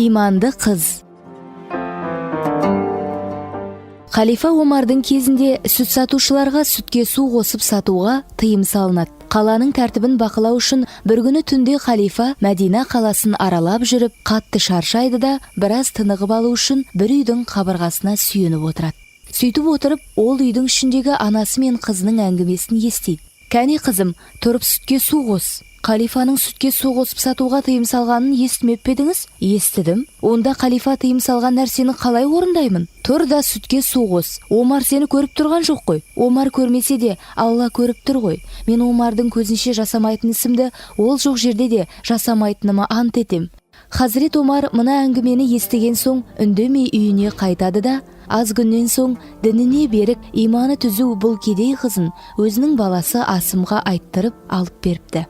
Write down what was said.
Иманды қыз. Халифа Омардың кезінде сүт сатушыларға сүтке су қосып сатуға тыйым салынады. Қаланың тәртібін бақылау үшін бір күні түнде халифа Мәдина қаласын аралап жүріп, қатты шаршайды да, біраз тынығып алу үшін бір үйдің қабырғасына сүйеніп отырады. Сөйтіп отырып, ол үйдің ішіндегі анасы мен қызының әңгімесін естиді. «Кәне, қызым, тұрып сүтке су қос. Халифаның сүтке су қосып сатуға тыйым салғанын естімеп пе едіңіз?» «Естідім. Онда халифа тыйым салған нәрсені қалай орындаймын?» «Тұр да сүтке су қос. Омар сені көріп тұрған жоқ қой». «Омар көрмесе де, Алла көріп тұр ғой. Мен Омардың көзінше жасамайтын ісімді ол жоқ жерде де жасамайтыныма ант етем». Хазірет Омар мына әңгімені естіген соң үндемей үйіне қайтады да, аз күннен соң дініне берік, иманы түзу бұл кедей қызын өзінің баласы Асымға айттырып алып беріпті.